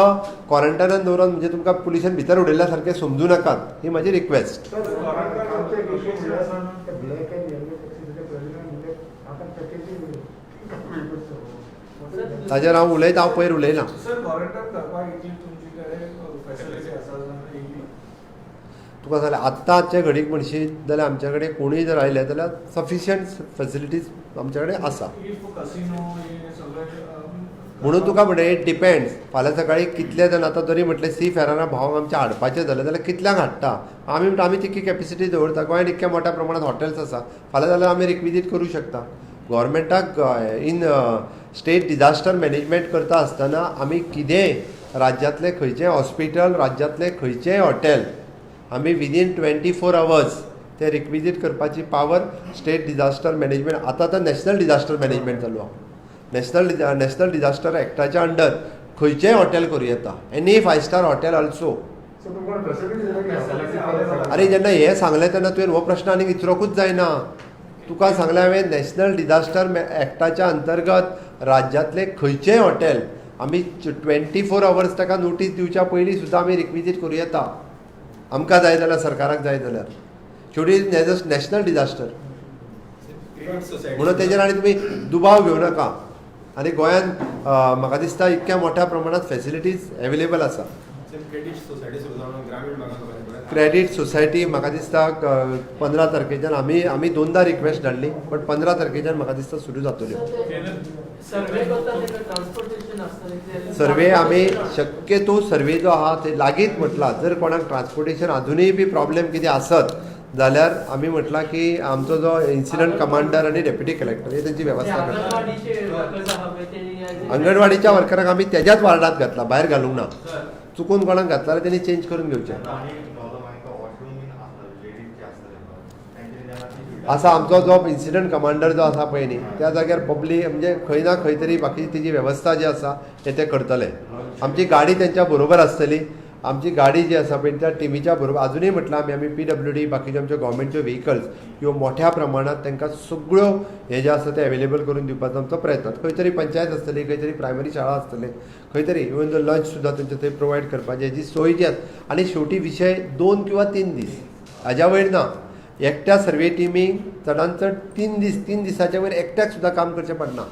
Speaker 1: क्वॉरंटायनान दवरून म्हणजे तुमकां पुलिसान भितर उडयल्या सारकें समजूं नाकात, ही म्हाजी रिक्वेस्ट. ताजेर हांव उलयता, हांव पयर उलयलां. तुका सांगलें आत्तांचे घडीक म्हणशीत जाल्यार आमच्या कडेन कोणूय जर आयले जाल्यार सफिशियंट फेसिलिटीज आमच्या कडेन आसा. म्हणून तुका म्हणलें it depends, फाल्यां सकाळीं कितले जाण आतां तरी म्हटलें सी फेराना भावांक आमच्या हाडपाचें जालें जाल्यार कितल्यांक हाडटा आमी, म्हणटा आमी तितकी कॅपेसिटी दवरता. गोंयांत इतक्या मोठ्या प्रमाणांत हॉटेल्स आसा, फाल्यां जाल्यार आमी रिक्विजीट करूं शकता. गव्हर्मेंटाक इन स्टेट डिजास्टर मॅनेजमेंट करता आसतना आमी कितेंय राज्यांतलें खंयचें हॉस्पिटल, राज्यांतलें खंयचेंय हॉटेल आमी विदीन 24 आवर्स ते रिक्विजीट करपाची पावर स्टेट डिजास्टर मॅनेजमेंट, आतां आतां नॅशनल डिजास्टर मॅनेजमेंट चालू आहा. नॅशनल डिजास्टर एक्टाच्या अंडर खंयचेय हॉटेल करूं येता, any five star hotel also. अरे जेन्ना हें सांगलें तेन्ना तुवें हो प्रश्न आनीक विचारूंकूच जायना. तुका सांगलें हांवें, नॅशनल डिजास्टर एक्टाच्या अंतर्गत राज्यांतलें खंयचेय हॉटेल आमी 24 अवर्स ताका नोटीस दिवच्या पयलीं सुद्दां आमी रिक्विजीट करूं येता, आमकां जाय जाल्यार, सरकाराक जाय जाल्यार. शेवटी नॅशनल डिजास्टर म्हणून तेजेर आनी तुमी दुबाव घेवं नाका. आनी गोंयांत म्हाका दिसता इतक्या मोठ्या प्रमाणांत फॅसिलिटीज एवेलेबल आसा. क्रेडीट सोसायटी म्हाका दिसता 15 तारखेच्यान आमी दोनदा रिक्वेस्ट धाडली, बट 15 तारखेच्यान म्हाका दिसता सुरू जातल्यो. सर्वे आमी शक्यतो सर्वे जो आहा ते लागींच म्हटलां, जर कोणाक ट्रान्सपोर्टेशन अजुनूय बी प्रॉब्लेम कितें आसत जाल्यार आमी म्हटलां की आमचो जो इन्सिडंट कमांडर आनी डेप्युटी कलेक्टर हे तेंची वेवस्था करता. अंगणवाडीच्या वर्कराक आमी तेज्याच वार्डांत घातला, भायर घालूंक ना. चुकून कोणाक घातला जाल्यार तेणी चेंज करून घेवचें. आसा आमचो जो इन्सिडंट कमांडर जो आसा पळय न्ही, त्या जाग्यार पब्लीक म्हणजे खंय ना खंय तरी बाकी तेजी वेवस्था जी आसा ते करतले. आमची गाडी तेंच्या बरोबर आसतली. आमची गाडी जी आसा पळय त्या टिमीच्या बरोबर अजुनूय म्हटलां आमी PWD बाकीच्यो आमच्यो गव्हर्मेंटच्यो व्हेकल्स ह्यो मोठ्या प्रमाणांत तांकां सगळ्यो हे जे आसा ते एवेलेबल करून दिवपाचो आमचो प्रयत्न. खंय तरी पंचायत आसतली, खंय तरी प्रायमरी शाळा आसतले, खंय तरी इवन जो लंच सुद्दां तेंचे थंय प्रोवायड करपाची हेजी सोय जी आसा. आनी शेवटी विशय 2 किंवा 3 दीस हाज्या वयर ना. एकट्या सर्वे टिमीक चडान चड 3 दीस, 3 दिसाच्या वयर एकट्याक सुद्दां काम करचें पडना.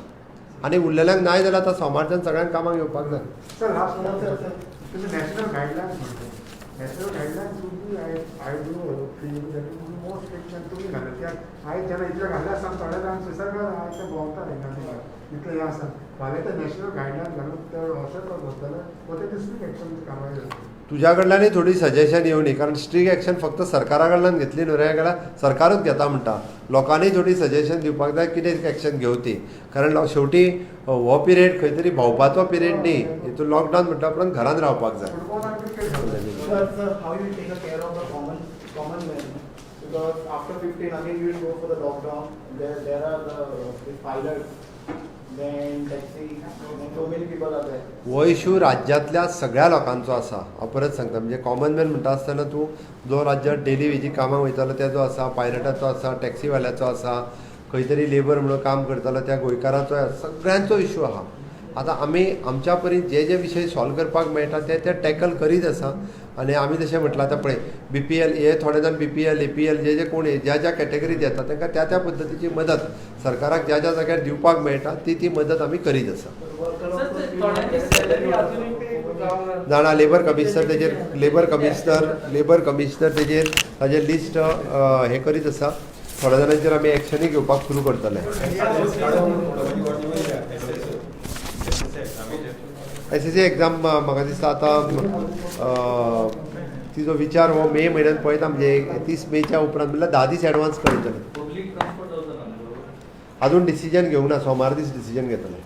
Speaker 1: आनी उरलेल्यांक नाय जाल्यार आतां सोमारच्यान सगळ्यांक कामाक येवपाक जाय.
Speaker 2: सर, तुम्ही नॅशनल गायडलायन्स म्हणतो, national guidelines would be I do feel that would be more strict. तुमी घाला त्या आयज जेन्ना इतले घाल्ले आसतना थोडे जाण सुसेगाद आयज ते भोंवता हिंगा इतले हें आसा. फाल्यां ते नॅशनल गायडलायन्स घालून ते अशें वतले व ते स्ट्रीक एक्शन कारवाय जातली.
Speaker 1: तुज्या कडल्यानूय थोडी सजेशन येवनी, कारण स्ट्रीक एक्शन फक्त सरकारा कडल्यान घेतली न्हू रे, जाल्यार सरकारूच घेता म्हणटा. लोकांनी थोडी सजेशन दिवपाक जाय कितें एक्शन घेवं ती, कारण शेवटी हो पिरियड खंय तरी भोंवपाचो पिरियड न्ही, हितून लॉकडावन म्हणटा उपरांत घरान रावपाक जाय.
Speaker 2: फुटबॉल आनी cricket.
Speaker 3: Sir, sir, how you take care of the common man? Because after 15 again you will go for the lockdown. There are the pilots, then taxi, then so many people are there.
Speaker 1: हो issue राज्यांतल्या सगळ्या लोकांचो आसा. हांव परत सांगता, म्हणजे common man म्हणटा आसतना तूं जो राज्यांत डेली वेजी कामाक वयतालो तेजो आसा, पायलटाचो आसा, टॅक्सीवाल्याचो आसा, खंय तरी लेबर म्हणून काम करतालो त्या गोंयकाराचो, सगळ्यांचो इशू आहा. आतां आमी आमच्या परीन जे जे विशय सॉल्व करपाक मेळटा ते ते टॅकल करीत आसा. आनी आमी जशें म्हटलां आतां पळय BPL हे थोडे जाण BPL APL जे जे कोण ज्या ज्या कॅटेगरीत येता तांकां त्या त्या पद्दतीची मदत सरकाराक ज्या ज्या जाग्यार दिवपाक मेळटा ती ती मदत आमी करीत आसा. जाणा, लेबर कमिशनर तेजेर, लेबर कमिशनर तेजेर ताजेर लिस्ट हे करीत आसा. थोड्या जाणांचेर आमी एक्शनूय घेवपाक सुरू करतले. SSC exam म्हाका दिसता आतां तिजो विचार हो मे म्हयन्यान पळयता, म्हणजे 30 मेच्या उपरांत म्हणल्यार 10 दीस एडवान्स कळयतले. अजून डिसिजन घेवंक ना, सोमार दीस डिसिजन घेतले.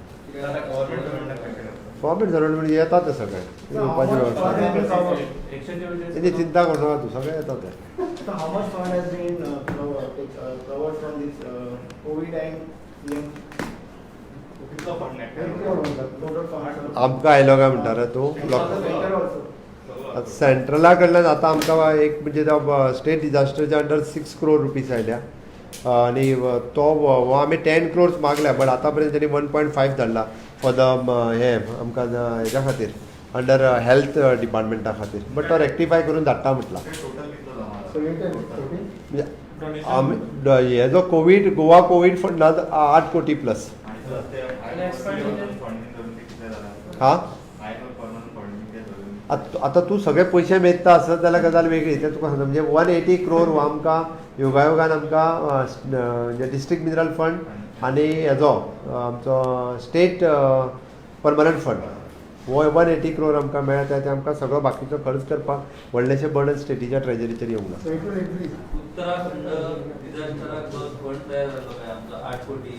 Speaker 1: गव्हर्मेंट सर्वंट म्हणजे येता ते सगळे घेवपाची वेवस्था, तेजी चिंता करूं नाका तूं, सगळे येता ते.
Speaker 3: So how much fund has been covered from this COVID and CM? Total fund.
Speaker 1: आमकां आयलो काय म्हणटा रे तूं? सेंट्रला कडल्यान आतां आमकां एक म्हणजे स्टेट डिजास्टरच्या अंडर 6 crore rupees आयल्या आनी तो हो आमी 10 crores मागल्या, बट आतां पर्यंत तेणी 1.5 धाडला फॉर the हे आमकां हेज्या खातीर अंडर हेल्थ डिपार्टमेंटा खातीर, बट तो रेक्टिफाय करून धाडटा म्हटला. म्हणजे आमी हे जो कोवीड गोवा कोवीड फंडांत 8 कोटी प्लस. हा, आतां तूं सगळे पयशे मेजता आसत जाल्यार गजाल वेगळी, ते तुका सांगता. म्हणजे 180 crore हो आमकां योगायोगान आमकां म्हणजे डिस्ट्रिक्ट मिनरल फंड आनी हेजो आमचो स्टेट परमनंट फंड हो 180 crore आमकां मेळटा. ते आमकां सगळो बाकीचो खर्च करपाक व्हडलेशें बर्डन स्टेटीच्या ट्रेजरीचेर येवंक ना.
Speaker 4: उत्तराखंड डिझास्टराक जो फंड तयार जालो काय आमचो 8 कोटी,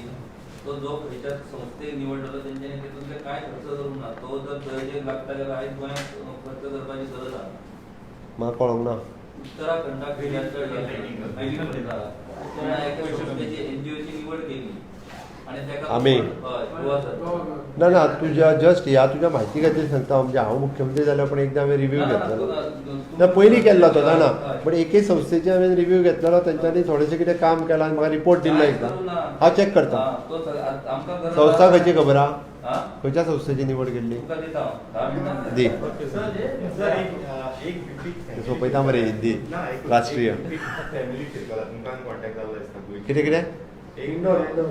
Speaker 4: तो जो खंयच्या संस्थेक निवडलेलो तेंच्यांनी तितूंतले कांय खर्च करूंक ना. तो जर गरजेक लागता जाल्यार आयज गोंयांत खर्च करपाची गरज आसा.
Speaker 1: म्हाका कळोंक ना.
Speaker 4: आनी तेका
Speaker 1: आमी.
Speaker 4: हय, गोवा सरकार.
Speaker 1: ना ना, तुज्या जस्ट ह्या तुज्या म्हायती खातीर सांगता. म्हणजे हांव मुख्यमंत्री जाल्यार पण एकदां हांवें रिव्यू
Speaker 4: ना, ना,
Speaker 1: घेतलेलो.
Speaker 4: तूं-
Speaker 1: ना, पयलीं केल्लो तो. ना ना,
Speaker 4: हय.
Speaker 1: पण एके संस्थेचे हांवें रिव्यू घेतलेलो. तेंच्यांनी थोडेशें कितें काम केलां आनी म्हाका रिपोर्ट दिल्लो
Speaker 4: कांय
Speaker 1: एकदां.
Speaker 4: करूं ना.
Speaker 1: हांव चॅक करता.
Speaker 4: हा, तो आमकां गरज
Speaker 1: संस्था
Speaker 4: आसा.
Speaker 1: खंयची खबर आहा?
Speaker 4: हा?
Speaker 1: खंयच्या संस्थेची निवड केल्ली?
Speaker 4: तुका दिता हांव 10 मिनटां.
Speaker 1: दी.
Speaker 5: सर, एक एक बिग
Speaker 1: सोंपयता मरे हिंदी.
Speaker 5: ना, एक
Speaker 1: राष्ट्रीय.
Speaker 5: फॅमिली फिरकला, तुमकां कॉन्टॅक्ट जाल्लो दिसता गोंयची.
Speaker 1: कितें कितें?
Speaker 5: एक
Speaker 2: इंडोर इंडोर.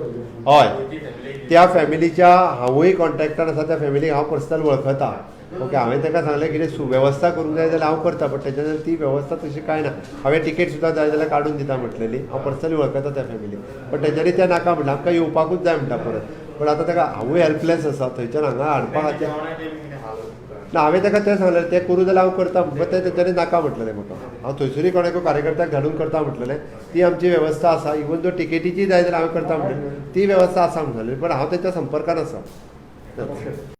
Speaker 1: हय.
Speaker 5: गोंयची family.
Speaker 1: त्या फॅमिलीच्या हांवूय कॉन्टॅक्टान आसा. त्या फॅमिलीक हांव पर्सनल वळखता. ओके, हांवें ताका सांगलें, कितें सुवेवस्था करूंक जाय जाल्यार हांव करता, बट तेच्या नंतर ती वेवस्था तशी कांय ना. हांवें तिकेट सुद्दां जाय जाल्यार काडून दिता म्हटलेली. हांव पर्सनली वळखता त्या फॅमिलीक, बट तेंच्यांनी तें नाका म्हणलें. आमकां येवपाकूच जाय म्हणटा परत. पण आतां ताका हांवूय हेल्पलेस आसा थंयच्यान हांगा हाडपा खातीर.
Speaker 5: जेवणाचें बी कितें हाल आसता.
Speaker 1: ना, हांवें ताका तें सांगलें, तें करूं जाल्यार हांव करता, बट तें तेंच्यांनी नाका म्हटलेलें म्हाका. हांव थंयसरूय कोणाकूय कार्यकर्त्याक धाडून करता म्हटलेलें. ती आमची वेवस्था आसा. इवन दो टिकेटीची जाय जाल्यार हांवें करता म्हटलें, ती वेवस्था आसा म्हणलेली, पण हांव तेंच्या संपर्कान आसा.
Speaker 2: ओके.